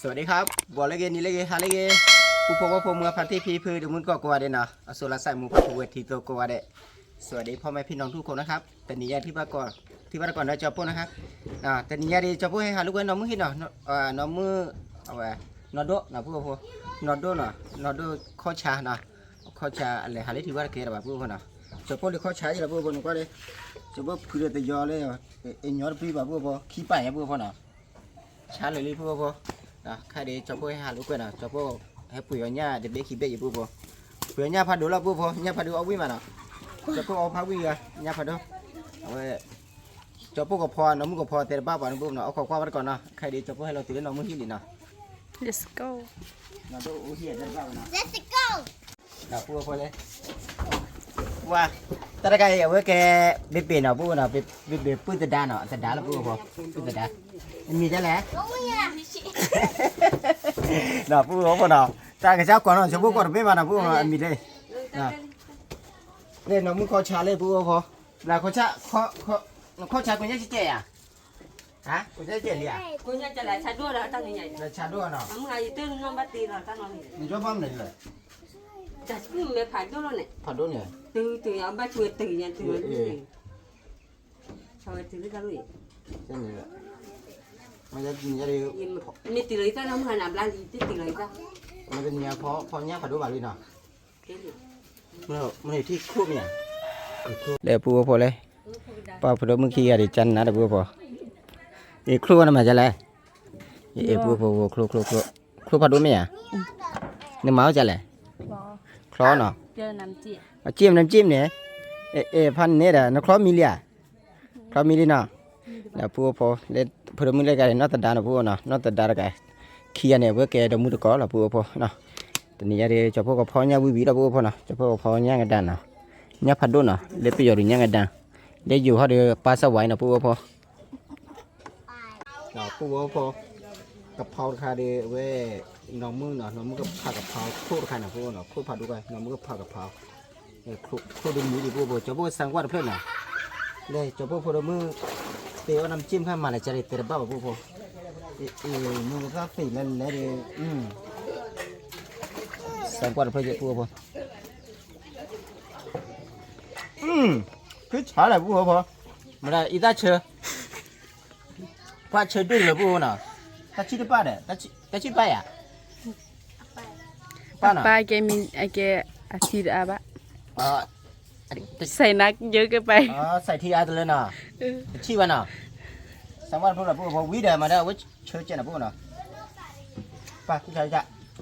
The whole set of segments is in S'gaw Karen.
สวัสดีครับ ဘီလၢဂ့ၤ နံၤလၢဂ့ၤ ဟါလၢဂ့ၤ ပူဖိဝဲဖိ မုၢ်ဖါတံၢ်ဖံဖု ဒီးမုၢ်တကိးကိးဂၤဒဲးနီၤ အစိၤလါစဲး မိၢ်ပၢ်ဖိဝဲထံသိကိးဂၤဒဲး สวัสดีพ่อแม่พี่น้องทุกคนนะครับ တနံၤညါထံၣ်ဘၣ်တကိး ထံၣ်ဘၣ်တကိးနီၤ ကၠီဖိနီၤဟါ တနံၤညါဒီး ကၠီဖိဟဲဟးလိာ်ကွဲနီၢ်မုၢ်ဟံၣ်နီၤ အဝဲ နီၢ်မုၢ် အဝဲ နီၢ်ဒိၣ်နီၤ ပူဖိ နီၢ်ဒိၣ်နီၤ နီၢ်ဒိၣ်ခီၣ်ဆါနီၤ ခီၣ်ဆါအလဲၤဟးလၢထံဘၣ်တကဲလၢၤဘၣ် ပူဖိနီၤ ကၠီဖိလၢခီၣ်ဆါယဲလီၤ ပူဖိ နကွၢ်လၢ ကၠီဖိဖုးဒီးတယီလၢ အညီတပျံၤဘၣ် ပူဖိ ခံပာ်ညါ ပူဖိနီၤ ဆါလၢာ်လံ ပူဖိ ခဲဒီး ကၠီဖိဟဲဟးလိာ်ကွဲနီၤ ကၠီဖိဟဲပှ့ၤအီၤညၣ်တဘ့ၣ်ခံဘ့ၣ်အံၤ ပူဖိ ပှ့ၤအီၤညၣ်ဖးဒိၣ်လီၤ ပူဖိ ညၣ်ဖးဒိၣ်အီၣ်ဝံၣ်မးနီၤ ကၠီဖိအီဖးဝံၣ်ဂၤ ညၣ်ဖးဒိၣ် အဝဲ ကၠီဖိကဖီ နီၢ်မုၢ်ကဖီတဲတဘၣ်ပှၤန့ၣ် ပူဖိနီၤ အခိးကွၢ်ဘၣ်တကိးနီၤ ခဲဒီး ကၠီဖိဟဲလီၤတုၤလၢနီၢ်မုၢ်ဟံၣ်လံနီၤ Let's go နီၢ်ဒိၣ်အိၣ်ဟံၣ်တဲတဘၣ်ပှၤနီၤ Let's go နီၤပူဖိလၢ ပှၤ တၢ်တခါအံၤ အဝဲကဲ ဘ့ၣ်ဘ့ၣ်နီၤ ပူဖိနီၤ ဘ့ၣ်ဘ့ၣ်ပုၢ်သဒါနီၤ အသဒါလီၤ ပူဖိ ပုၢ်သဒါ အမံၤဒ်လဲၣ် နီၤပူဖိနီၤ တၢ်ကစၢ်ကွၢ်နီၤ ကၠီဖိကွၢ်တဘ့ၣ်မးနီၤ ပူဖိနီၤ အမံၤဒ်လဲၣ် လၢနီၢ်မုၢ်ခီၣ်ဆါလၢ ပူဖိ လၢခီၣ်ဆါ ခီၣ်ဆါကွၢ်ညါကဲယၤ ဟါ ကွၢ်ညါကဲလံဧါ ကွၢ်ညါကဲလၢဆါဒိၣ်ဒီးတၢ်နံၤညါ လၢဆါဒိၣ်နီၤ အမုၢ်အံၤတနီၢ်ဘၣ်တ့လီၤတၢ်နီၤ နကၠီဘၣ်မနုၤလဲၣ် တၢ်စကူၣ်မဲဖးဒိၣ်လီၤန့ၣ် ဖးဒိၣ်န့ၣ် တုၤတုၤအဘၣ်ဆိဝဲတုၤညါတုၤဝဲ ဆိဝဲတုၤလၢတၢ်လီၢ်အံၤ မ့ၢ် မ့ၢ်တုၤလီၤအံၤတၢ်နီၤ မုၢ်ဟါနၤဘျါလံ တတုၤလီၤအံၤတၢ် မ့ၢ်တနံၤအဖီ ဖီညၣ်ဖးဒိၣ်ဘၣ်လံနီၤ မ့ၢ်ထံၣ်ချိၣ်မ့ၢ်ဧါ လဲၤပူဖိလဲၣ် ပှၤဖိဒိၣ်မုၣ်ခံဂၤဒီး ကနၤဒီးပူဖိ အ့ၣ်ချိၣ်ဝဲနမၤဒ်လဲၣ် အ့ၣ်ပူဖိ ချိၣ်ချိၣ်ချိၣ် ချိၣ်ဖးဒိၣ်မ့ၢ်ဧါ နမၤအိၣ်ဒ်လဲၣ် ချီနီၤ အက့ၢ်မနုၤက့ၢ်မနုၤ အ့ၣ်ဖးန့ၣ်ဒီး နချီမံၤလံဧါ ချီမံၤလံနီၤ ဒီးပူဖိ လၢဖိဒိၣ်မုၣ်လၢကဒီး နီၢ်သဒါနီၤ ပူဖိနီၤ နီၢ်သဒါတဂၤ ခံဂၤန့ၣ် အဝဲကဲဒီးမုၢ်တကိးလီၤ ပူဖိနီၤ တနံၤညါဒီး ကၠီဖိကဖီညၣ်ဝံၤဝံၤလီၤ ပူဖိနီၤ ကၠီဖိကဖီညၣ်ကဒါနီၤ ညၣ်ဖးဒိၣ်နီၤ လၢပယီၤဒုးညၣ်ကဒါ လၢယိၤဟီၣ်ဒီး ပၢ်စၢ်ဝါအံၤနီၤ ပူဖိ ပူဖိ ကဖီတခါဒီး အဝဲ နီၢ်မုၢ်နီၤ နီၢ်မုၢ်ကဖးကဖီခိၣ်တခါန့ၣ် ပူဖိနီၤ ခိၣ်ဖးဒိၣ်တခါ နီၢ်မုၢ်ကဖးကဖီ ချိၣ်ဒိၣ်မံၤဒံး ပူဖိ ကၠီဖိစၢ်ကွၢ်တဖျၢၣ်နီၤ လဲၤ ကၠီဖိဖိဒိၣ်မုၣ် သ့အီၣ်နမ့ၢ်က့ၢ်မခါမၤလဲၤကလဲၤတဲတဘၣ်ဘၣ် ပူဖိ အ့ၣ် မ့ၢ်ကသၣ်သ့လဲၤလဲၤဒီး စၢ်ကွၢ်တဖျၢၣ် ပူဖိ ဖုဆါလဲၣ် ပူဖိ မတၤအံသၣ်ဆၢ ပှၢ်ဆၢဒိၣ်လၢပူဖိနီၤ တၢ်ဆံၣ်တပၢ်ဒီး တၢ်ဆံၣ်ပၢ်ယၤ ပၢ်နီၤ ပၢ်ကဲမံၤ အကဲ အထံတအါဘၣ် စဲးနါယၢကပၢ် စဲးထံအါတလၢနီၤ တဆံၣ်ဘၣ်နီၤ စၢ်ကွၢ်တဖျၢၣ်လီၤ ပူဖိ ဝံၤဒီးမၤဒၣ်ဝဲဆၢကဲနီၤ ပူဖိနီၤ ပၢ် ကဲ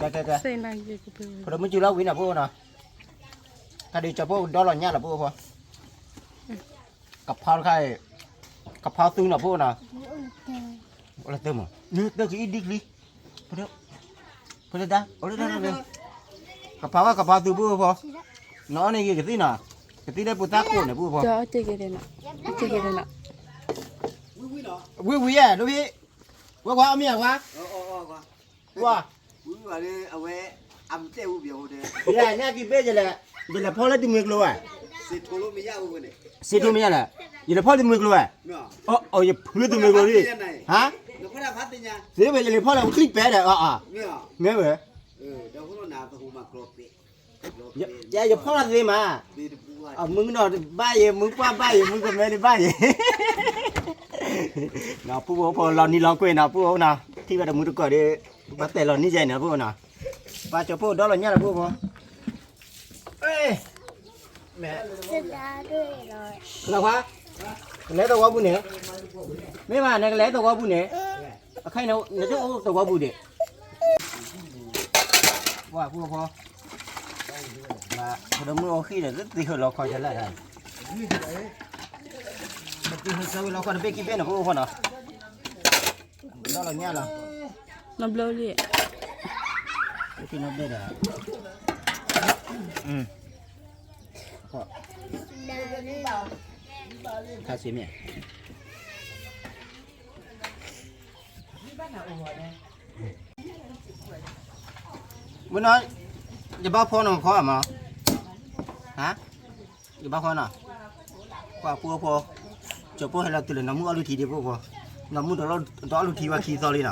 ကဲကဲ စဲးနါယၢကပၢ် ဖိဒိၣ်မုၣ်စုလီၤဝံၤနီၤ ပူဖိနီၤ တၢ်ဒုးကၠီဖိဒီလီၤညၣ်လီၤ ပူဖိ ကဖီတခါအံၤ ကဖီသူနီၤ ပူဖိနီၤ အိၣ်လၢသၢမး နတၢ်ကအံၣ်ဒ်ချံ ဖိဒိၣ် ဖိဒိၣ်ဒါ အိၣ်လၢတၢ်လၢ ကဖီဝဲ ကဖီသူ ပူဖိ နအီၣ်န့ၢ်ဂ့ၤကသံၣ်နီၤ ကသံၣ်လၢပူၤသၣ်ကိးန့ၣ် ပူဖိ ဝံၤဝံၤယဲ ဒိဖံ ဝဲကွၢ်အီၣ်မ့ၢ်ဧါကွၢ် ကွၢ် ဝံၤဝံၤလၢအဝဲ အမတဲဝံၤဘၣ်ဟိုဒီး ယဲ ညၣ်က့ၤဘ့ၣ်ယလဲၣ် ယလဲၤဖီၣ်လၢတမှံၤကျိၤဝဲ စ့းထိမ့ၢ်ယလဲၣ် ယလဲၤဖီၣ်လၢတမှံၤကျိၤဝဲ အီ ယဖုလၢတမှံၤကျိၤဒ် ဟါ သ့ဝဲ ယလဲၤဖီၣ်လၢချံပဲဒီး အီ မ့ၢ်ဝဲ ယ ယဖီၣ်လၢသ့မး မုၢ်နီၤဘၣ်ယဲ မုၢ်ပှၢ်ဘၣ်ယဲ မုၢ်ကမဲဒ်ဘၣ်ယဲ နီၤ ပူဖိဖိလီၤနံၤလီၤကွဲးနီၤ ပူဖိနီၤ ထံၣ်ဘၣ်တမုၢ်တကိးဒီး ဘၣ်တဲလီၤနံၤယဲန့ၣ် ပူဖိနီၤ ပၢ်ကၠီဖိဒီလီၤညၣ်လီၤ ပူဖိ လီၤခွါ ကလဲၤသဝီပူၤန့ၣ် မ့ၢ်ဘၣ် နကလဲၤသဝီပူၤန့ၣ် အခါအံၤ နတအိၣ်သဝီပူၤဒံး ပှၤဖိဖိ ဖိဒိၣ်မုၣ်အိၣ်ဃံဒီး သ့ဟၢလီၤခီကလဲၣ် သ့ဟၢဆၢဝဲလီၤခီတဘ့ၣ်ခံဘ့ၣ်နီၤ ဖိဖိနီၤ ဒီလီၤညၣ်လီၤ နီဘျီလံ နီဘျီဒီး ခါဆံမ့ၢ် ဝဲနီၤ ယဘၣ်ဖီနီၤဖီမး ဟါ ယဘၣ်ဖီနီၤ ပှၤဖိဖိ ကၠီဖိဟဲလီၤတုၤလၢနီၢ်မုၢ်အီၣ်လုၢ်ထံဒံးဖိဖိ နီၢ်မုၢ်တအီၣ်လုၢ်ထံဝဲခံသီလံနီၤ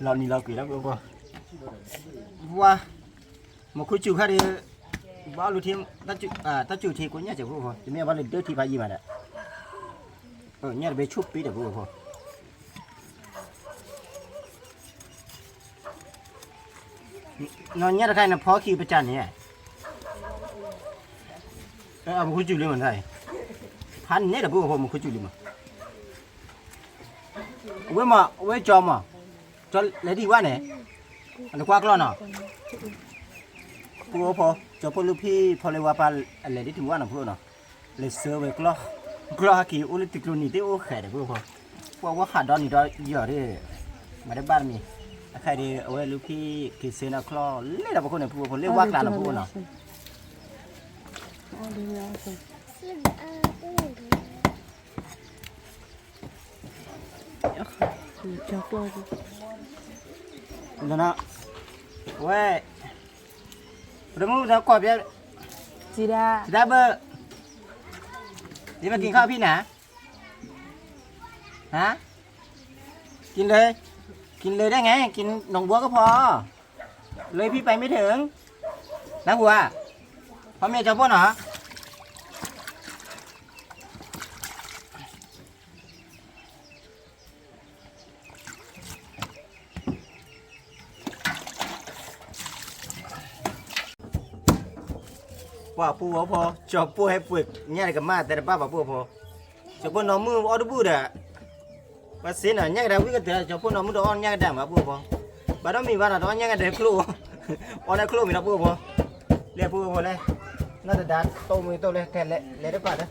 လီၤနံၤလီၤကွံာ်လၢပှၤဖိ, ပှၤ, မူခိၣ်စူၤခါဒီး, ဘၣ်လူၤထံ, တၢ်စူၤထံကိးညၣ်စဲးဖိဖိ, တမ့ၢ်ဘၣ်လၢဒၢထံဖးယံၤမးဒီး, ညၣ်တဘ့ၣ်ဆူၣ်ပ့ဒီးဖိဖိ နီၢ်ညၣ်တခါအံၤနဖီခံပစၢ်န့ၣ်, အမူခိၣ်စူၤလံမး, ဖးန့ၣ်ဒီးဖိဖိမူခိၣ်စူၤလံမး, အဝဲမး အဝဲကၠီမး, ကၠီလဲၤဒံးဝဲန့ၣ်, နကွၢ်ကျီၢ်နီၤ, ဖိဖိ, ကၠီဖိလူဖံဖီလၢဝါပၢ်အလဲၤဒံးတဝဲနီၤဖိနီၤ, လဲၤစၢဝဲကျီၢ်, ကျီၢ်ဟဲက့ၤအိၣ်လၢတကျိၤနံၤသ့ၣ်အိၣ်ဃဲးဒီးဖိဖိ, ပှၤဝဲဟးဒီနံၤဒီယီၤဒီး, မၤတဘၣ်တမံၤ, အခါဒီးအဝဲလူဖံက့ၤစၢနၤကျီၢ်လဲၤဒီးပခိၣ်န့ၣ်ဖိဖိလၢဝါကျါနီၤဖိနီၤ ဝဲ, ပတမူသကိးဖဲ, စံဒၣ်, စံဒၣ်ဘၣ်, ယမ့ၢ်က့ၤခီဖံနၤ, ဟါ, က့ၤလၢ, က့ၤလၢဒၣ်ငါ, က့ၤနုၢ်ဘှီကဖီ, လၢဖံပာ်မ့ၢ်ထၢၣ်, နၢ်ဟူဧါ, ဖီမ့ၢ်ကၠီဖိနီၤ ပှၤဖိဝဲဖိ, ကၠီဖိဟဲပှ့ၤညၣ်တကမၣ်တဲတဘၣ်ဘၣ်ဖိဖိ, ကၠီဖိနီၢ်မုၢ်အီၣ်တဘူၣ်ဒီး, ပှၤစ့နီၤ ညၣ်ကဒါဝံၣ်ကတၢၢ် ကၠီဖိနီၢ်မုၢ်တအီၣ်ညၣ်ကဒါမးဖိဖိ, ဘၣ်ဒီးမံၤဘၣ်နီၤ တအီၣ်ညၣ်ကဒါကျိၣ်, အီၣ်လၢကျိၣ်မံၤနီၤဖိဖိ, လဲၤဖိဖိလဲၣ်, နီၢ်တဒါတိၢ်မံၤတိၢ်လဲၣ် ကဲလဲၤတပာ်လၢ,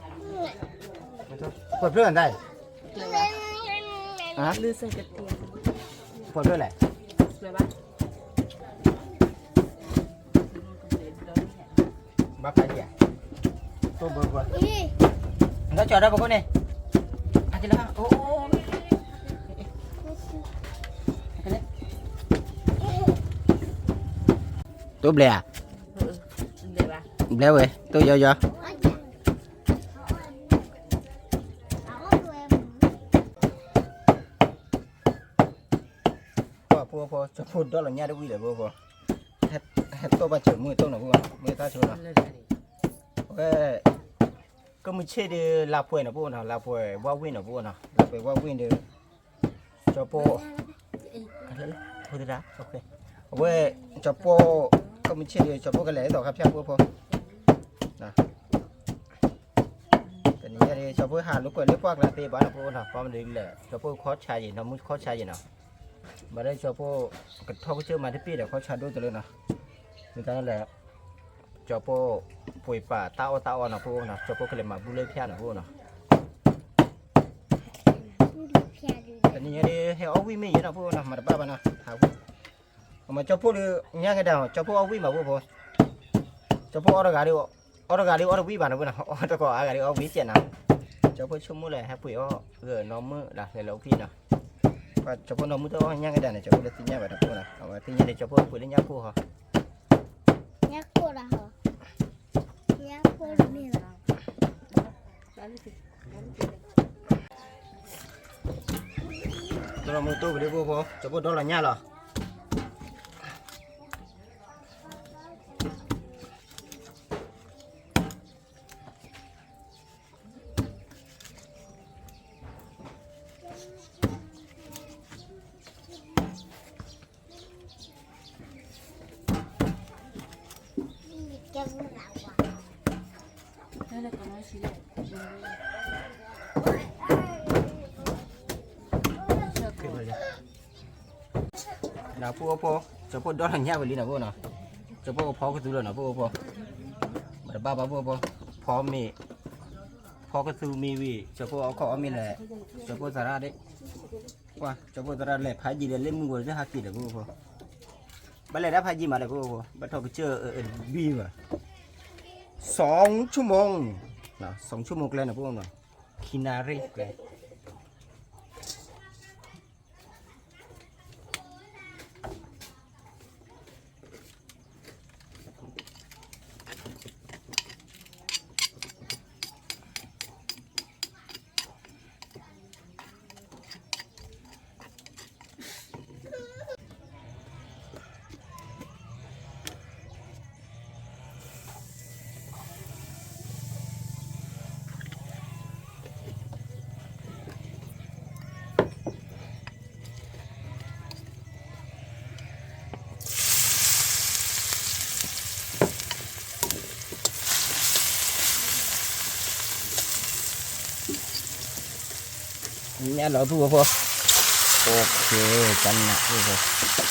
ပှဲၤဖျၢၣ်နတၢ် ပှဲၤဖျၢၣ်လဲၣ်, ဘၣ်ဖးဒံးဧါ, တိၢ်ဘၢကွၢ်, နကၠီၤဒီးပကိးန့ၣ်, အကလၢ, တိၢ်ဘျဲဧါ, ဘျဲဝဲ တိၢ်ယီယီ ပှၤဖိဖိ ကၠီဖိဒီလီၤညၣ်တဝံၣ်လၢၤဖိဖိ, ဟဲတိၢ်ဘၣ်စၢၤမုၢ်တိၢ်နီၤဖိ, မ့ၢ်တၢ်ဆိနီၤ, အဝဲ, ကမုၢ်ဆ့ၣ်ဒီး လါပှဲၤနီၤဖိနီၤ, လါပှဲၤဝၣ်ဝံၣ်နီၤဖိနီၤ, လါပှဲၤဝၣ်ဝံၣ်ဒီး, ကၠီဖိ, အဝဲ, ကၠီဖိ, ကမုၢ်ဆ့ၣ်ဒီး ကၠီဖိကလဲၤဒ်သိးခါဖၠၣ်ဖိဖိ တနံၤညါဒီး ကၠီဖိဟးလိာ်ကွဲလၢပှၢ်ကျါသ့ဘၣ်နီၤဖိနီၤ, ပှၤမနုၤလဲၣ် ကၠီဖိခီဆါယံၤ နီၢ်မုၢ်ခီဆါယံၤနီၤ, ဘၣ်ဒီးကၠီဖိ, ကထီၣ်ကစၢၢ်မၤတပ့ၢ်ဒီးခီဆါဒိၣ်တလၢနီၤ, မ့ၢ်တၢ်လဲၣ်, ကၠီဖိ, ပှ့ၤပာ်တၢ်အီၣ်တၢ်အီနီၤဖိနီၤ, ကၠီဖိကလဲၤမၤဘူၣ်လၢဖၠၣ်နီၤဖိနီၤ, တနံၤညါဒီး ဟဲအီၣ်ဝံၣ်မ့ၢ်ယဲနီၤဖိနီၤ မၤတဘၣ်ဘၣ်နီၤ, ဟးဝံၣ်, အမ့ၢ်ကၠီဖိဒီး ညၣ်ကဒါ ကၠီဖိအီၣ်ဝံၣ်မးဖိဖိ, ကၠီဖိအီၣ်တဂၤဒီး, အီၣ်တဂၤဒီးအီၣ်တဝံၣ်ဘၣ်နီၤဖိနီၤ, အီၣ်တကိးအါဂၤဒီးအီၣ်ဝံၣ်စဲးနီၤ, ကၠီဖိဆိကမိၣ်လၢ ဟဲပှ့ၤအီၣ်ဂၢၢ်နီၢ်မုၢ်လၢ်လဲၤလီၤဖံနီၤ, ပှၤကၠီဖိနီၢ်မုၢ်တအီၣ်ညၣ်ကဒါန့ၣ် ကၠီဖိလၢသ့ၣ်ညါဘၣ်တဖိနီၤ, အဝဲသ့ၣ်ညါဒီး ကၠီဖိပှ့ၤလၢညၣ်ခိၣ်ဟီ, ညၣ်ခိၣ်ဒၣ်ဟီ, ညၣ်ခိၣ်တမ့ၢ်ဘၣ် တနီၢ်မုၢ်တိၢ်ပဒ့ဖိဖိ ကၠီဖိဒီလီၤညၣ်လီၤ, နဖိဖိ, ကၠီဖိဒီလီၤညၣ်ဝဲလံနီၤဖိနီၤ, ကၠီဖိကဖီကသူလီၤနီၤဖိဖိ, မ့ၢ်တဘၣ်ဘၣ်ဖိဖိ, ဖီမ့ၢ်, ဖီကသူမ့ၢ်ဝံၤ ကၠီဖိအီၣ်ခီၣ်အီၣ်မ့ၢ်လဲၣ်, ကၠီဖိသရၣ်ဒ့ၣ်, ပှၤကၠီဖိသရၣ်လဲၤဖးယံၤဒီးလၢမုၢ်ဂီၤလၢဟးက့ၤဒီးဖိဖိ, ဘၣ်လဲၤဒၣ်ဖးယံၤမးဒီးဖိဖိ, ဘၣ်ထီၣ်ကစၢၢ်အဘံၣ်ဘၣ်, စူၤမူ, စူၤမူကျဲနီၤဖိနီၤ, ခံနၣ်ရံၣ်ကျဲ ကၠီဖိ, ညါလီၤပုၢ်ဖိဖိ, အိၣ်ခ့, တၢ်နးပုၢ်ဖိ, ဟ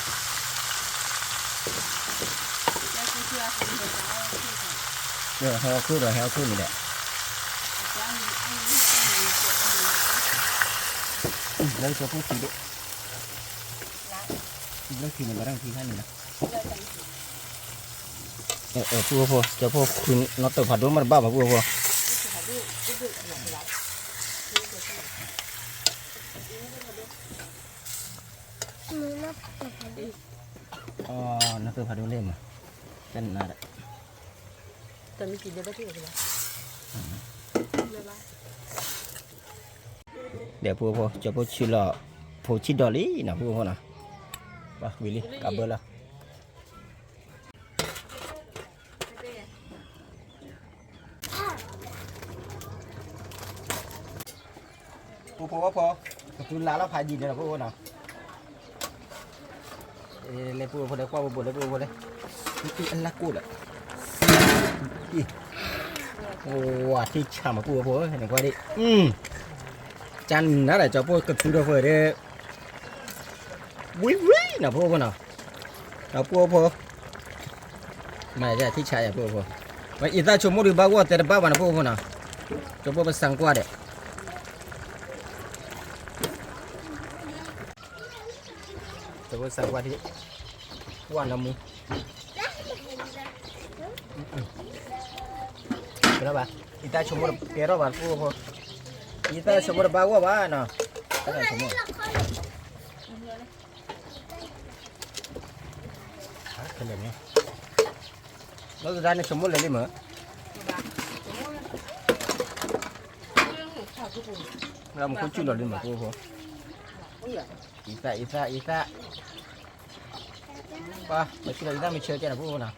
ဲအီၣ်ခိၣ်ဒီး ဟဲအီၣ်ခိၣ်န့ၣ်ဒီး, လၢကၠီဖိထံဒၣ်, လၢထံန့ၣ် ဘၣ်တၢ်ထံခါန့ၣ်လီၤ. ပုၢ်ဖိဖိ, ကၠီဖိခွံနီၣ်တၢၢ်ဖးဒိၣ်မ့ၢ်တဘၣ်ဘၣ် ပုၢ်ဖိဖိ. နီၣ်တၢၢ်ဖးဒိၣ်လဲၣ်မး, တနးဒၣ်, ဒီးပုၢ်ဖိ, ကၠီဖိဆံးလီၤ, ဖိဆံးဒီးလံနီၤ ပုၢ်ဖိနီၤ, ဝံၤလံ ကးဘၢလီၤ. ပုၢ်ဖိဖိ, ကသူလၢလီၤဖးယံာ်န့ၣ်လီၤ ပုၢ်ဖိနီၤ. လၢပုၢ်ဖိလၢကွၢ်ဘိဘိလၢပုၢ်ဖိလၢ, အလၢကိၣ်ဒီး, ဝၤထံဆးမး ပုၢ်ဖိဖိ, နကွၢ်ဒံး, ကနၤဒီး ကၠီဖိကသူဒီးဖိဒီး ဝံၤဝံၤနီၤ ပုၢ်ဖိနီၤ, ဒီးပုၢ်ဖိ, မၤယၤထံဆးယၤ ပုၢ်ဖိ, မ့ၢ်အံသၣ်ဆိကမိၣ်ဒုးဘၣ်ဂီၢ်တဲတဘၣ်ဘၣ်နီၤ ပုၢ်ဖိနီၤ, ကၠီဖိပစံးကွၢ်ဒီး ကၠီဖိစံးကွၢ်ထံ, ကွၢ်နီၢ်မူ, ဘၣ်, အံသၣ်ဆိကမိၣ်တကဲထီၣ်ဘၣ် ပုၢ်ဖိ, အံသၣ်ဆိကမိၣ်တဘၣ်ဂီၢ်ဘၣ်နီၤ, တၢ်ဆိကမိၣ် ခဲလၢာ်န့ၣ်, လၢကဒါန့ၣ်ဆိကမိၣ်လၢာ်လံမး, လၢမူခိၣ်စူၣ်လီၤလံမး ပုၢ်ဖိ, အံသၣ် အံသၣ် အံသၣ်, ပှၤ ပဆူလီၤအံသၣ်မ့ၢ်ဆၢကဲနီၤ ပုၢ်ဖိနီၤ,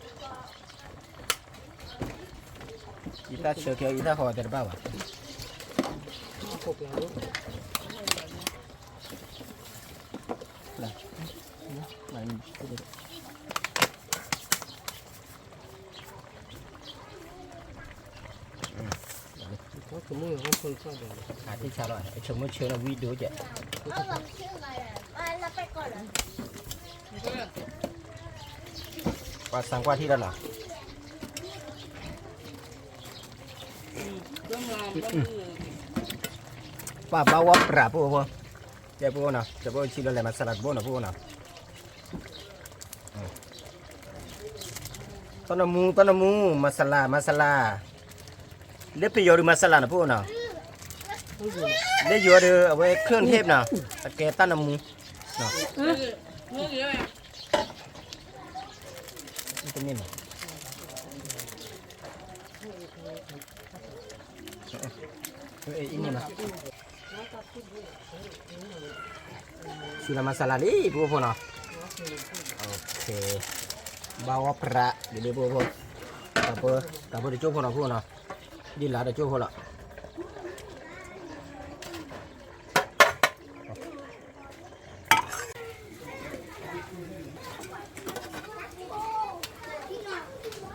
အံသၣ်ဆၢကဲ အံသၣ်ဃီတဲတဘၣ်ဘၣ်. အထံဆးလီၤ အဆိကမိၣ်ဆၢလီၤဝံၤဒိၣ်ကဲး, ပှၤစံးကွၢ်ထံလီၤနီၤ, ပှၤဘၣ်ဝဲပြး ပုၢ်ဖိ, ကဲ ပုၢ်ဖိနီၤ, ကၠီဖိဆံးလီၤလဲၤမၤစလၤတဘိနီၤ ပုၢ်ဖိနီၤ. တၢ်နမူ တၢ်နမူ မၤစလၤ မၤစလၤ, လၢပယီၤဒုးမၤစလၤနီၤ ပုၢ်ဖိနီၤ, လၢယိၤဒုး အဝဲ เครื่องเทศ နီၤ, အကဲတၢ်နမူ, တမ့ၢ်နီၤ. ဆူလၢမၤစလၤလံ ပုၢ်ဖိနီၤ, ဘၣ်ဝဲပြး ဒ်လံ ပုၢ်ဖိ, ကးဘၢတကၠိၢ်ဖိနီၤ ပုၢ်ဖိနီၤ, ဒ်လၢတကၠိၢ်ဖိလီၤ.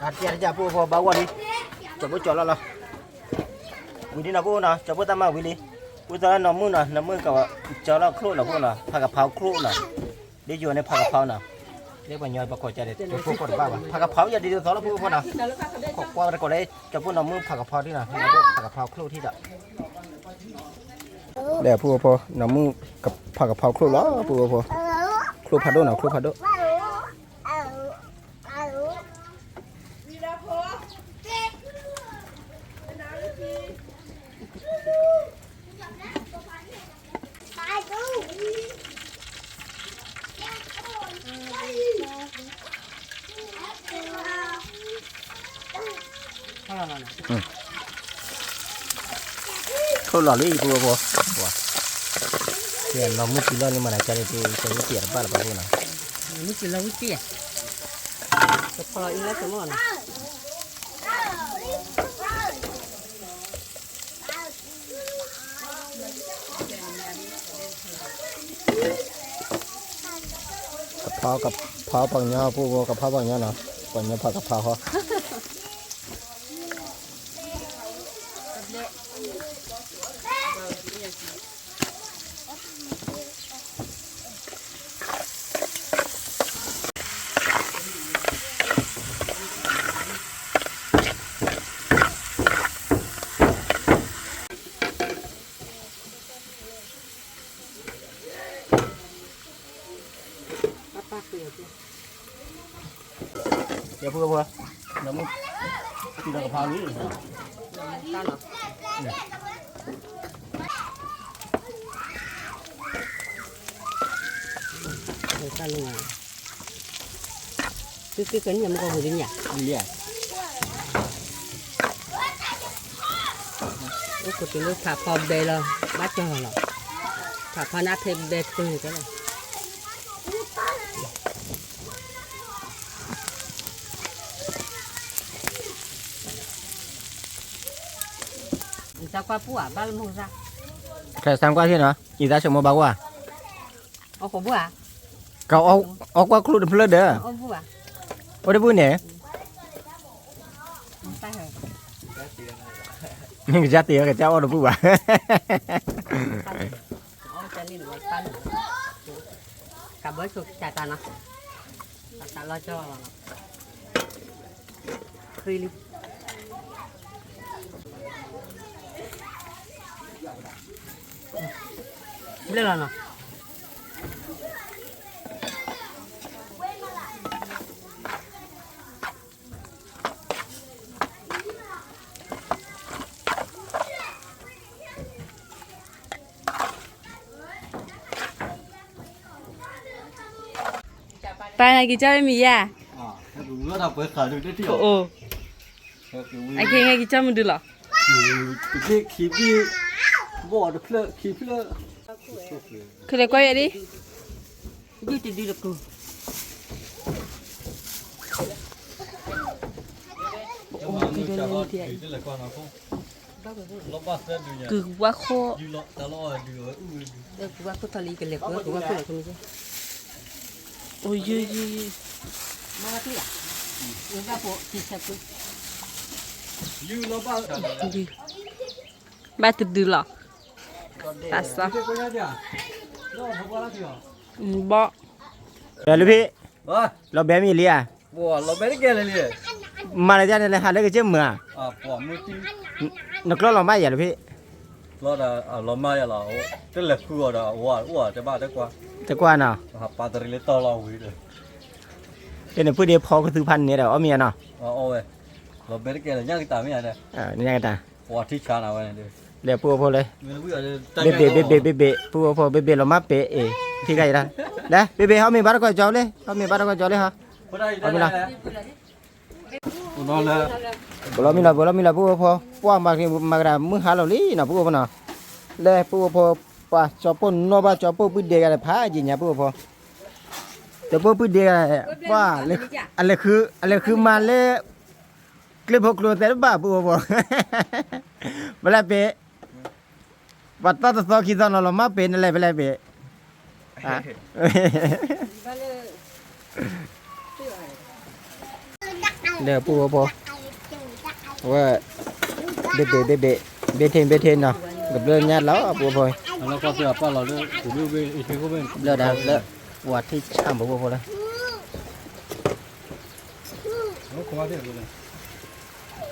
အတၢ်တၢ် ပုၢ်ဖိ ဘၣ်ဂီၢ်လံ, ကၠီဖိကၠီလီၤလီၤ, ဝံၤလံနီၤ ပုၢ်ဖိနီၤ, ကၠီဖိတၢ်မၤဝံၤလံ, ပုၢ်ဖိနီၢ်မုၣ်နီၤ, နီၢ်မုၣ်ကၠီလီၤချိၣ်နီၤ ပုၢ်ဖိနီၤ, ဖးကဖီချိၣ်နီၤ, ဒ်ယိၤန့ၣ် ဖးကဖီနီၤ, လၢပှၤညီပှၤကိးကါဒီး ကၠီဖိကိးတဘၣ်ဘၣ်, ဖးကဖီယၤဒ်သိးလီၤ ပုၢ်ဖိနီၤ, ခိးကွၢ်တကိးလၢ ကၠီဖိနီၢ်မုၣ်ဖးကဖီထံနီၤ, ဖးကဖီချိၣ်ထံဒီး ဒီး ပုၢ်ဖိ နီၢ်မုၣ်ဖးကဖီချိၣ်လီၤ ပုၢ်ဖိ, ချိၣ်ဖးဒိၣ်နီၤ ချိၣ်ဖးဒိၣ်. ချိၣ်လီၤလံ ပုၢ်ဖိ, နီၢ်မုၣ်စံးလီၤန့ၣ် မၤနၤကါန့ၣ် ကၠီဖိတံၢ်တဘၣ်လၢၤဘၣ် ပုၢ်ဖိနီၤ, နီၢ်မုၣ်စံးလီၤဝံၣ်တံၢ်, ကဖီအံၤလၢကမီၢ်နီၤ. ကဖီ ကဖီပှၤကညီ ပုၢ်ဖိ ကဖီပှၤကညီနီၤ, ပှၤကညီဖးကဖီဃီ. ယဖိဖိ နမုၢ် တုၤဒီးကဖါလံ တၢ်လီၤ သုသုကန့ၢ်မူကီၢ်ပူၤလံမ့ၢ်ဧါ, အိၣ်ခိးတုၤလၢဖးဖီဘဲလီၤ, ဘၣ်ကၠီလီၤ, ဖးဖီန့ၣ်ဖဲဘဲကျိန့ၣ်ကဲလီၤ. နသးကွၢ်ပူၤဧါ, ဘၣ်လၢမုၢ်စၢ်, ခဲသးကွၢ်ထံၣ်နီၤ, ယသးဆိကမိၣ်ဘၣ်ကွၢ်ဧါ, အီၣ်ကွၢ်ချူၣ်တဖျၢၣ်ဒီး, အိၣ်တဘူၣ်န့ၣ်, ကစၢ်တ့ၢ်ကစၢ်အီၣ်တဘူၣ်ဘၣ်. ကဘၢဆိကစၢ်တၢ်နီၤ, တၢ်လီၤကၠီလီၤနီၤ, ဃ့လံ, ဘျဲၣ်လီၤနီၤ. ပၢ်ဟဲက့ၤကၠီမံၤယါ, အိၣ်, အက့ၤဟဲက့ၤကၠီမုၢ်ဒုလီၤ, ဘီၣ်တဖျၢၣ်ခံဖျၢၣ်, ခဲလၢာ်ကွၢ်ယဲဒၣ်, ယုၢ်တဒုတကူ ကုၤဝါခိၣ်, အိၣ်ယုၢ်ယုၢ်ယုၢ်, ဘၣ်တဒုလီၤ, သးစၢ်, ဘီၣ်, လၢဖံ, လီၤဘဲမ့ၢ်လံဧါ, မၤလၢတၢ်န့ၣ်လဲၤဟးလၢကစၢၢ်မုာ်ဧါ, နကျီၢ်လီၤမၢ်ယၤလၢဖံ, လီၤမၢ်ယၤလီၤ, တလဲၤဃုအီၤဒီးအဝၤအိၣ်တဘၣ်တကွၢ်, တကွၢ်နီၤ, ပာ်တရံးလၢတီၢ်လီၤဝံၤဒီး, တန့ၣ်ဖုဒ့ဖီကသူဖးန့ၣ်ဒီး အီၣ်မ့ၢ်ယါနီၤ, လီၤဘဲတကဲလၢညါကတၢၢ်မ့ၢ်ယါဒီး, ညါကတၢၢ်, ပှၤထံဆါနၤဝဲန့ၣ်ဒီး, လဲၤပူဖိလၢ, ဘ့ၣ်ဘ့ၣ်ဘ့ၣ်ဘ့ၣ်ဘ့ၣ်ဘ့ၣ် ပူဖိဘ့ၣ်ဘ့ၣ်လီၤမၢ်ပ့ၤအ့ၣ်, ထံဂၤအံၤဒၣ်, လဲၤဘ့ၣ်ဘ့ၣ်ဟီမ့ၢ်ဘၣ်တကွၢ်ကၠီလံ, ဟီမ့ၢ်ဘၣ်တကွၢ်ကၠီလံဟီ, ဟီမ့ၢ်လီၤ. ဘိလီၤမံလီၤ ဘိလီၤမံလီၤ ပုၢ်ဖိ, ပှၢ်မၤကမၤကဒါမုၢ်ဟါလီၤလံနီၤ ပုၢ်ဖိနီၤ, လဲၤပုၢ်ဖိ, ပှၤကၠီပိၢ်နီၣ်ဘၣ်ကၠီပိၢ်ပုၢ်ဒ့ဂၤဒီးဖးယံာ်ညါ ပုၢ်ဖိ, ကၠီပိၢ်ပုၢ်ဒ့ဂၤ, ပှၤ, အလဲၤဃုမၤလၢ, ကျ့ဖိကျိသဲတဘၣ် ပုၢ်ဖိ, ပလဲၤပ့ၤ ပှၤတၢ်တသီခံသီနီၤလီၤမၢ်ပ့ၤနလဲၤပလဲၤပ့ၤ, ဒီးပုၢ်ဖိဖိ, အဝဲ, ဘ့ၣ်ဘ့ၣ်ဘ့ၣ်ဘ့ၣ်, ဘ့ၣ်ထံဘ့ၣ်ထံနီၤ, ကဘျၢညါလီၤ ပုၢ်ဖိ, ဘျၢဒၣ်လၢပှၤထံဆါမုၢ် ပုၢ်ဖိလၢ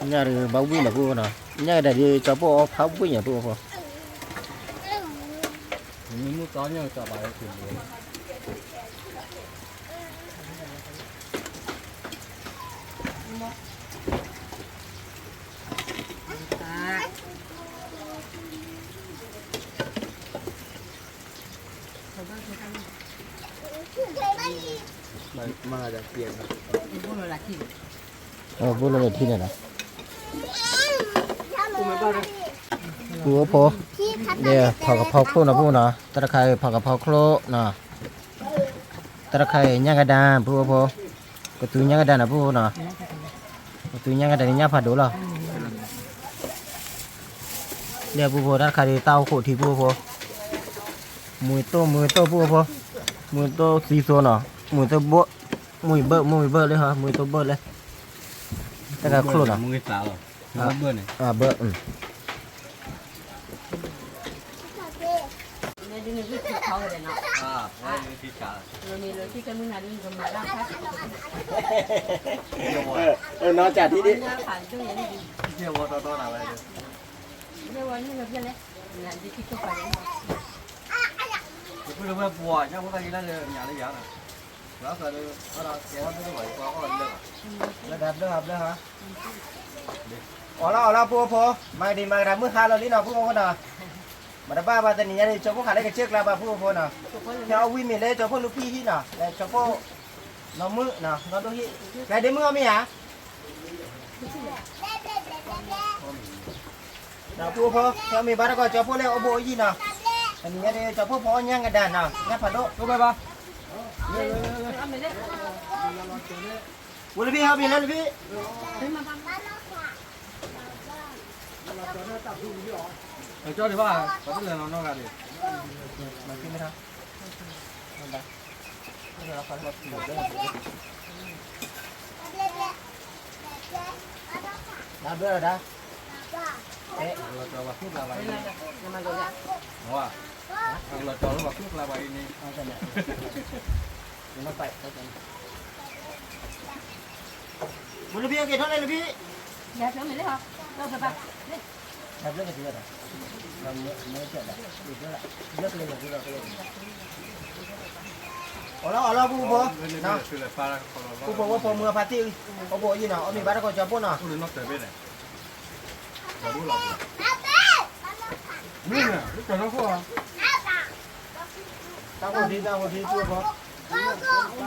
ညၣ်တဂ့ၤဘၣ်ဝံၣ်နီၤ ပုၢ်ဖိနီၤ, ညၣ်ကဒၣ်ဒ်ကၠီပိၢ်အီၣ်ဖးဝံၣ်ညါ ပုၢ်ဖိ, ဘိလၢထံန့ၣ်လီၤ, ပုၢ်ဖိ, ဖးကဖီချိၣ်နီၤ ပုၢ်နီၤ, တၢ်တခါအံၤဖးကဖီချိၣ်နီၤ, တၢ်တခါအံၤညၣ်ကဒါ ပုၢ်ဖိ, ကသူညၣ်ကဒါနီၤ ပုၢ်ဖိနီၤ, ကသူညၣ်ကဒါန့ၣ်ညၣ်ဖးဒိၣ်လီၤ, ဒီးပုၢ်ဖိ တၢ်တခါဒ်တၢ်အိၣ်ခိးထံ ပုၢ်ဖိ, မူၤတိၢ် မူၤတိၢ် ပုၢ်ဖိ, မူၤတိၢ်သံသိနီၤ, မူၤတိၢ်ဘၢၣ်, မူၤဘၢၣ် မူၤဘၢၣ်လၢဟီ မူၤတိၢ်ဘၢၣ်လၢ, တၢ်တခါချိၣ်နီၤ, ဘၢၣ်, မ့ၢ်လၢခံကမုၢ်နၤဒ်နကမၤလၢ်ဖး နီၢ်ကၢ်ထံဒ် ယပုၢ်တဝဲၢ်ပှၤညါဖိသၣ်က့ၤလၢညါလၢယၤနီၤ, လၢကဲဟီၣ်ဖိတဘၣ်ယကွၢ်အီၣ်လၢဘၣ်, လၢဒၣ်ဘျၢဟီဘျၢဟီ, အီၣ်လီၤအီၣ်လီၤပုၢ်ဖိ, မၤကဒံးမၤကဒါမုၢ်ဟါလီၤလံနီၤ ပုၢ်ဖိနီၤ, မတဘၣ်ဘၣ်တနံၤညါန့ၣ် ကၠီဖိခးလၢကစၢၢ်ကျါဘၣ်ပုၢ်ဖိနီၤ, ဖဲအီၣ်ဝံၣ်မ့ၢ်လၢကၠီဖိလူၤဖံဟံၣ်နီၤ, လၢကၠီဖိ နီၢ်မုၣ်နီၤ နီၢ်ဒိၣ်ဟံၣ်, ဖဲဒ့မုၣ်အီၣ်မ့ၢ်ဧါ ဒီးပုၢ်ဖိ ဖဲအီၣ်မ့ၢ်ဘၣ်တကီၢ်ကၠီဖိလၢအိၣ်ဘှံးအိၣ်ယံၤနီၤ, တနံၤညါန့ၣ် ကၠီဖိဖိအီၣ်ညၣ်ကဒါနီၤ ညၣ်ဖးဒိၣ်, ဝံၤလၢဖံဟီၣ်မ့ၢ်လၢလၢဖံ, ကၠီဒံးဘၣ် ပှၤတလဲၤနီၤနီၢ်ဂၤဒံး, မၤသံမ့ၢ်ထီၣ် ဒၣ်ဘျၢလီၤဒၣ်, အကလီၤကၠီလၢပှၤ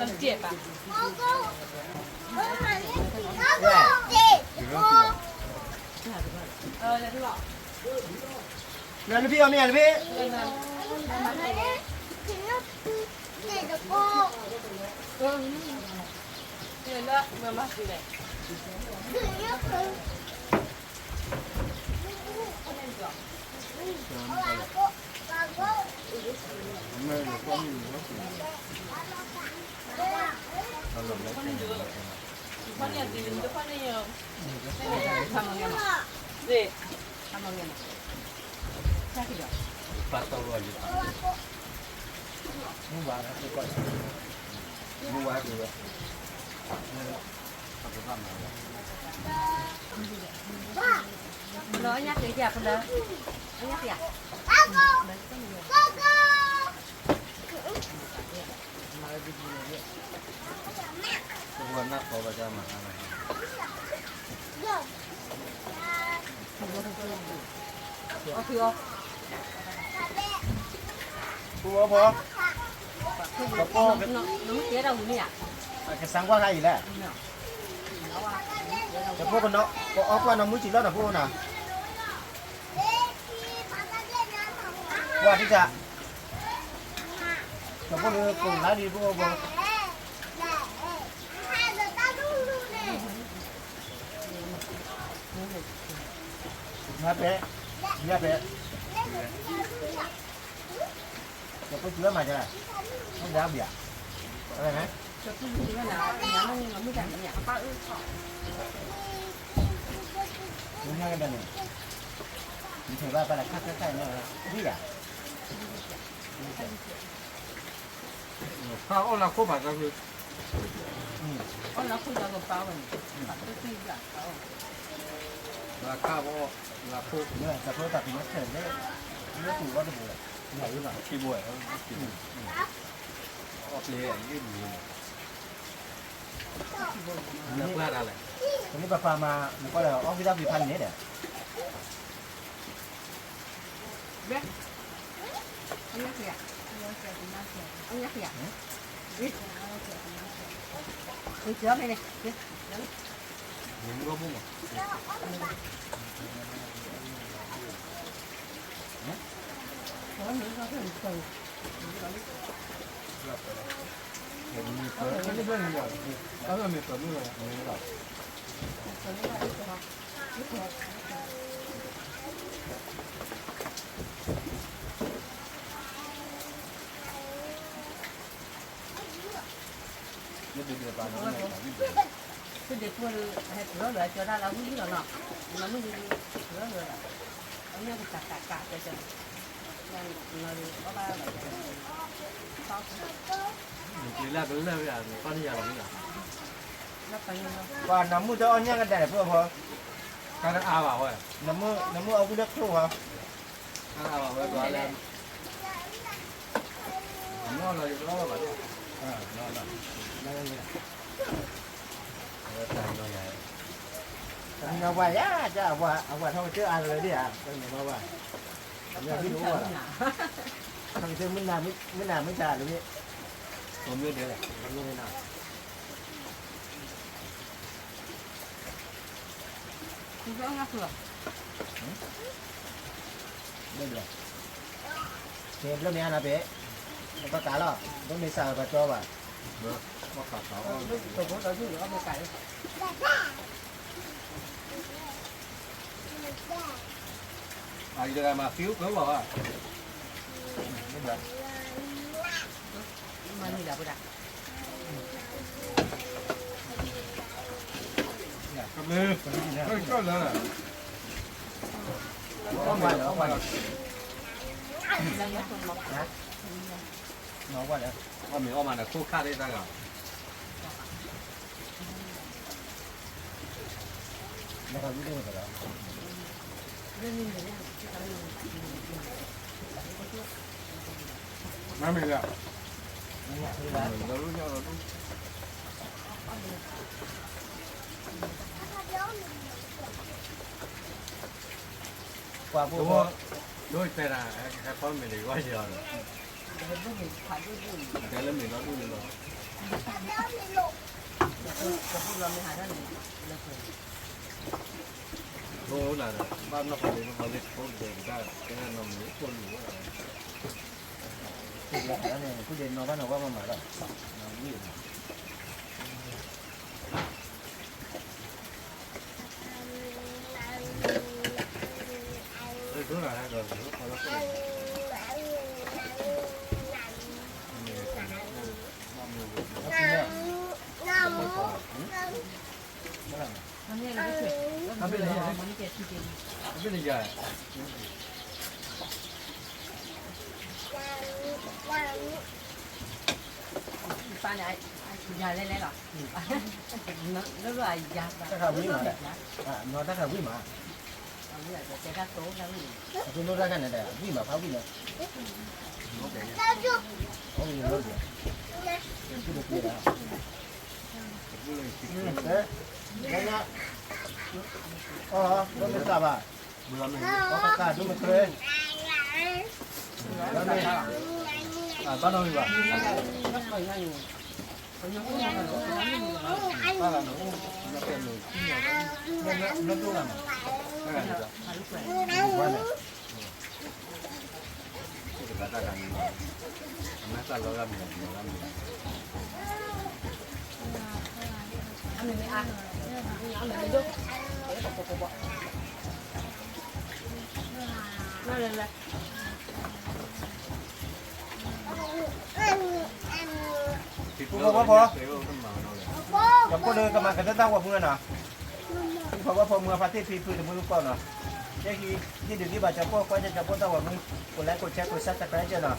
ကျိကျါဘၣ်အံၤန့ၣ်, မ့ၢ်လၢဖံအက့ၤထီၣ်န့ၣ်လၢဖံ, ဒၣ်ဘျၢက့ၤထီၣ်န့ၣ်လၢဖံ, အီၣ်လီၤအီၣ်လီၤပုၢ်ဖိ, ပုၢ်ဖိဝဲဖိမုၢ်အဖါတံၢ်, အိၣ်ဘှံးအိၣ်ယံၤနီၤ အီၣ်မ့ၢ်ဘၣ်တကီၢ်ကၠီဖိနီၤ, တၢ်အိၣ်ဒံးတၢ်အိၣ်ဒံးပုၢ်ဖိ, လၢလၢဖံအီၣ်မ့ၢ်ဧါလၢဖံ, ဖိ, ကစၢ်ကွၢ်ခါအံၤလဲၣ်, ကဖိကနီၤ ကအီၣ်ကွၢ်နီၢ်မုၢ်စံးလီၤနီၤဖိနီၤ, ကွၢ်တံၢ်တၢ်, ကဖိလၢကိးလါဒံးဖိဖိ မ့ၢ်ပဲ, မ့ၢ်ပဲ, ကဖိစံးလီၤမၤက, မ့ၢ်ဒၣ်ဘၣ်, မ့ၢ်ဒၣ်န့ၣ်, မ့ၢ်ထဲဘၣ်ပၣ်လၢခါခါခါန့ၣ်, ဝံၣ်ယၤ ခါအီၣ်လၢခိၣ်ဘၣ်တၢ်ဖု, အီၣ်လၢခိၣ်ဒီးကပၢဝဲန့ၣ်, ဘၣ်တၢ်သ့ၣ်ဘၣ်, လၢခါအီၣ်, လၢခိၣ်, တၢ်ဖိတၢ်ဖုမ့ၢ်ထဲလဲၣ်, လၢပူၤဝဲတပူၤလဲၣ်, ထံဘိ, အီၣ်ပျဲၢ်အံၤမ့ၢ်, လၢပှၢ်တၢ်လဲၣ်, ပမ့ၢ်ပပာ်မၤ, နကွၢ်လၢအီၣ်ဝံၣ်တၢ်ဖုဖးန့ၣ်ဒီး သုဒ့ၣ်ဖိဒီး ဟဲပှၢ်လၢကၠီတၢ်လၢဝံၣ်လီၤနီၤ, လၢမုၢ်ဒီး ပှၢ်လၢ, အမ့ၢ်ကတၢ်ကးကးကၠီကၠီန့ၣ်, ပှၤနမုၢ်တအီၣ်ညၣ်ကဒဲး ဖိဖိ, တၢ်တအါဘၣ်ဝဲ, နမုၢ်အီၣ်ဝံၣ်လၢချိၣ်ဝဲ, တၢ်တအါဘၣ်ဝဲ ပှၤလၢ အနီၢ်လီၤယတအီၣ်ဘၣ်, အဝဲတၢ်နီၢ်ယၤ, တၢ်နီၢ်ဝဲယၤ အဝဲထီၣ်ကတၢၢ်အါလၢၤဒ်ဧါ, တၢ်နီၢ်ဝဲ, ထီၣ်ကတၢၢ်မုၢ်နၤမုၢ်ဆါလၢၤ, မ့ၢ်ဒ်လဲၣ်, မ့ၢ်ဒ်လဲၣ် ဘျၢမ့ၢ်အါနၤပ့ၤ, ပကးလီၤ, ဒိမ့ၢ်စၢ်ပကၠီဘၣ်, အံၤတဂၤမၤသံအိၣ်ကၢဘၣ်, မၤန့ၢ်ဒၣ်ပဒၣ် မ့ၢ်အီၣ်မးန့ၣ် ခိၣ်ခၣ်သ့ၣ်တၢ်ဂၤ မ့ၢ်လၢ ပှၤဖိ ဒိတဲနၤ ဟဲခီမ့ၢ်န့ၣ် ဝဲယၤဒီး တဲလၢမ့ၢ်လီၤဒူၣ်န့ၣ်လီၤ ဖိနၤဒီး ဘၣ်နီၢ်ကီၢ်လံ နီၢ်ကီၢ်လံ ဖိဒဲးကဒါ တဲနီၢ်မ့ၢ်ဖိလံၤဝဲ ဖိဒဲးနီၢ်ဘၣ်နီၢ်ဝဲမၤမၤလီၤ နီၢ်ဝံၣ် ပၢ်န့ၣ် ယၤလဲၣ်လဲၣ်လီၤ လၢလၢအယၤ တၢ်ခးဝံၤမး နီၢ်တၢ်ခးဝံၤမး တဲတၢ်တိၢ်တၢ်ဝံၤ အကလိတၢ်ခါန့ၣ်ဒီး ဝံၤမး ဖးဝံၤလီၤ အဝံၤလီၤ တဲ အီ ဒိမ့ၢ်စၢ်ဘၣ် အီ ကကၢ်ဒိမ့ၢ်ချ့ ဘၣ်နီၢ်ဝံၤဘၣ် ဖိဖိဖိဖိ ကဖိလၢကမၤကတၢၢ်တၢ်ဂီၤမူနီၤ ဖိဖိဖိမုၢ်အဖါတ့ၢ်ဖံဖုတမုၢ်ကီၢ်နီၤ ကဲဟံး ဟံးဒုးဒံးဘၣ်ကၠီၤဖိ ကွၢ်ကၠီၤဖိတၢ်ဂီၤမူ ကိးလဲကိးဆဲကိး subscribe နီၤ တၢ်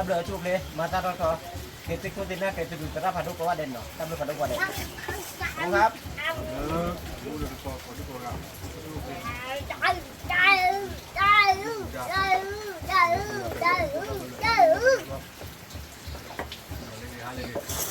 ဘျုးအဆိအချ့ မၤတၢ်ထီထီ က့ၤသ့ၣ်ခိၣ်သ့ၣ်နၢ် က့ၤသဒူးသရၣ်ဖးဒိၣ်ကိးဂၤဒဲးနီၤ တၢ်ဘျုးဖးဒိၣ်ကိးဂၤဒဲး ခီ ဟါလၢ